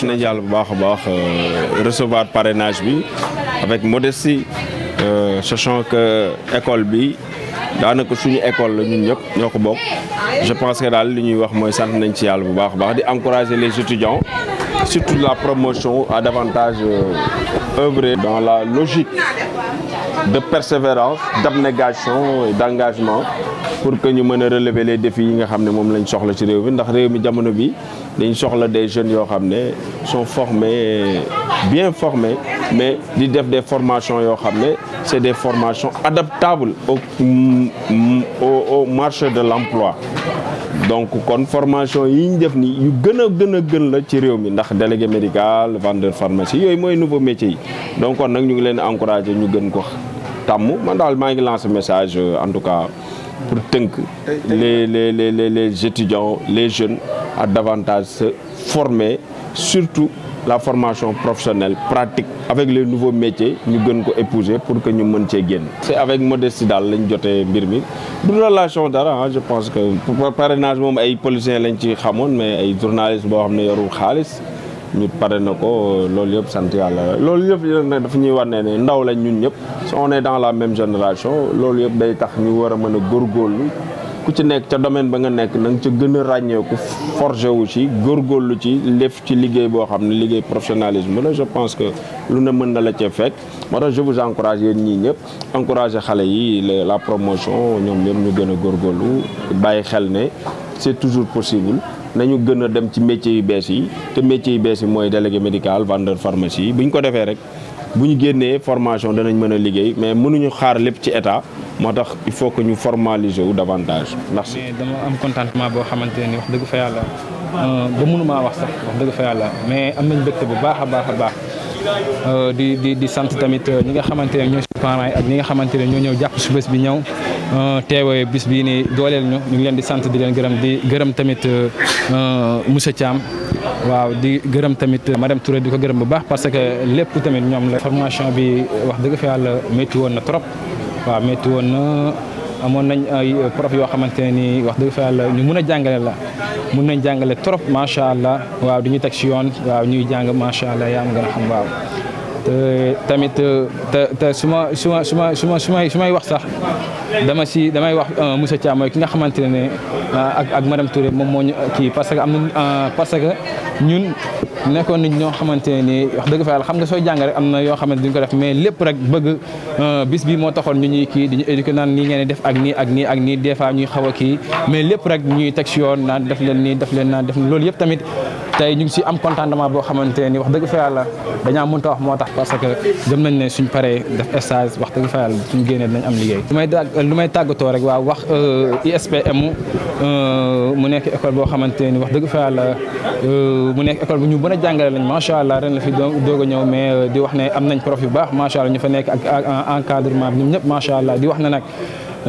nañ yàlla bu baax a baax recevoir parrainage bi avec modestie sachant que école bi daanaka suñu école la ñun ñëpp ñoo ko bokk je pense que daal li ñuy wax mooy sant nañ ci yàlla bu baax a baax di encourager les étudiants surtout la promotion à davantage œuvrer dans la logique de persévérance d'abnégation et d'engagement pour que ñu mën a relever les défis yi nga xam ne moom lañ soxla ci réew mi ndax réew mi jamono bi dañ soxla des jeunes yoo xam ne sont formés bien formés mais di def des formations yoo xam ne c'est des formations adaptables au marché de l'emploi. Donc kon formation yi ñu def nii yu gën la ci réew mi ndax délégué médical vendeur pharmacie yooyu mooy nouveau métier yi donc kon nag ñu ngi leen encourager ñu gën ko tàmm man daal maa ngi lancer message en tout cas pour tënk les étudiants les jeunes à davantage se former surtout la formation professionnelle pratique avec les nouveaux métiers ñu gën ko épouser pour que ñu mën cee génn. c'est avec modestie daal lañ jotee mbir mi du relation dara je pense que parrainage moom ay politiciens lañ ci xamoon mais ay journalistes boo xam ne yorul xaalis ñu pare na ko loolu yëpp sant yàlla loolu yëpp nag dafa ñuy wane ne ndaw lañ ñun ñëpp on est dans la même génération loolu yëpp day tax ñu war a mën a góorgóorlu ku ci nekk ca domaine ba nga nekk na nga ca gën a ràññeeku forgé wu ci góorgóorlu ci lépp ci liggéey boo xam ne liggéey professionnalisme la je pense que lu ne mën na la cee fekk moo tax je vous encourage yéen ñii ñëpp encouragé xale yi la promotion ñoom ñëpp ñu gën a góorgóorlu bàyyi xel ne c'est toujours possible nañu gën a dem ci métiers yu bees yi te métiers yu bees yi mooy délégué médical vendeur pharmacie yi bu ñu ko defee rek bu ñu génnee formation danañ mën a liggéey mais mënuñu xaar lépp ci état moo tax il faut que ñu formaliser wu davantage merci. dama am contentement boo xamante ne wax dëgg fa yàlla ba mënumaa wax sax wax dëgg fa yàlla mais am nañ mbégte bu baax a baax di sant tamit ñi nga xamante ne ñoo si parents yi ak ñi nga xamante ne ñoo ñëw jàpp si bés bi ñëw teewee bis bii nii dooleel ñu ngi leen di sant di leen gërëm di gërëm tamit monsieur Thiam waaw di gërëm tamit madame Touré di ko gërëm bu baax parce que lépp tamit ñoom la formation bi wax dëgg fa yàlla métti woon na trop waaw métti woon na amoon nañ ay prof yoo xamante ne nii wax dëgg fa yàlla ñu mun a jàngale la mun nañ jàngale trop macha allah waaw di ñu teg si yoon waaw ñuy jàng macha allah yaa ma gën a xam waaw te tamit te su may wax sax damay wax monsieur Thiam mooy ki nga xamante ne ak madame Touré moom moo ñu kii parce que am na parce que ñun nekkoon nañ ñoo xamante ne nii wax dëgg fa yàlla xam nga sooy jàng rek am na yoo xamante duñ ko def mais lépp rek bëgg bis bi moo taxoon ñu ñuy kii di ñu éduquer naan nii ngeen def ak nii des fois ñuy xaw a kii mais lépp rek ñuy teg si yoon naan def leen nii def leen naan def loolu yëpp tamit tey ñu ngi si am contentement boo xamante ne nii wax dëgg fa yàlla dañaa mënta wax moo tax parce que gëm nañ ne suñ paree def stage wax dëgg fa yàlla suñ génnee dinañ am liggéey lu may tàggatoo rek waaw wax ISPM mu nekk école boo xamante ni wax dëgg fa yàlla mu nekk école bu ñu mën a jàngale lañ macha allah ren la fi doog a ñëw mais di wax ne am nañ prof yu baax macha allah ñu fa nekk ak encadrement bi ñoom ñëpp macha allah di wax ne nag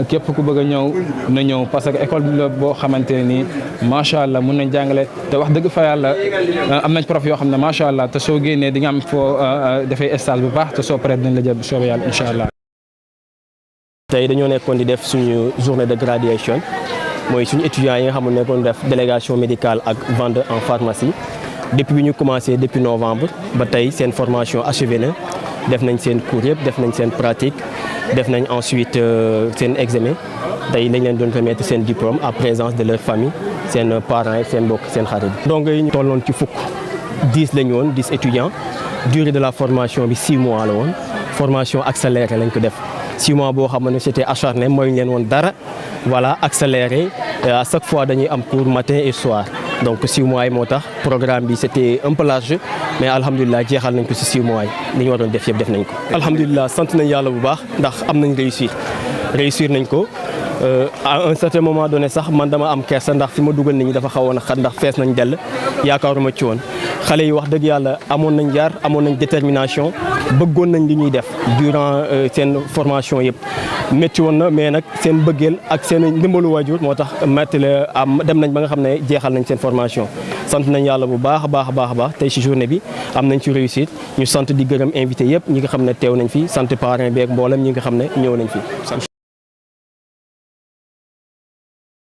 képp ku bëgg a ñëw na ñëw parce que école bi la boo xamante ne nii macha allah mun nañ jàngale te wax dëgg fa yàlla am nañ prof yoo xam ne macha allah te soo génnee di nga am foo defee stage bu baax te soo paree dinañ la jël bu soobee yàlla incha allah. tey dañoo nekkoon di def suñu journée de graduation mooy suñu étudiants yi nga xam ne nekkoon def délégation médicale ak vendeur en pharmacie depuis bi ñu commencé depuis novembre ba tey seen formation achevée na def nañ seen cours yëpp def nañ seen pratique def nañ ensuite seen examen tey lañ leen doon remettre seen diplôme à présence de leur famille seen parents yi seen mbokk seen xarit. donc yi ñu tolloon ci 10 lañu woon 10 étudiants durée de la formation bi 6 mois la woon formation accélérée lañ ko def 6 mois boo xam ne c'était acharné mooy leen woon dara voilà accéléré à chaque fois dañuy am cours matin et soir donc 6 mois yi moo tax programme bi c'était un peu large mais alhamdulilah jeexal nañ ko ci 6 mois yi li ñu waroon def yëpp def nañ ko. alhamdulilah sant nañ yàlla bu baax ndax am nañ réussir nañ ko à un certain moment donné sax man dama am kersa ndax fi ma dugal nit ñi dafa xawoon a xat ndax fees nañ dell yaakaaruma ci woon xale yi wax dëgg yàlla amoon nañ yar amoon nañ détermination bëggoon nañ li ñuy def durant seen formation yëpp métti woon na mais nag seen bëggeel ak seen ndimbalu waajur moo tax métti la am dem nañ ba nga xam ne jeexal nañ seen formation sant nañ yàlla bu baax a baax tey ci journée bi am nañ ci réussite ñu sant di gërëm invité yëpp ñi nga xam ne teew nañ fi sant parrain bi ak mboolem ñi nga xam ne ñëw nañ fi.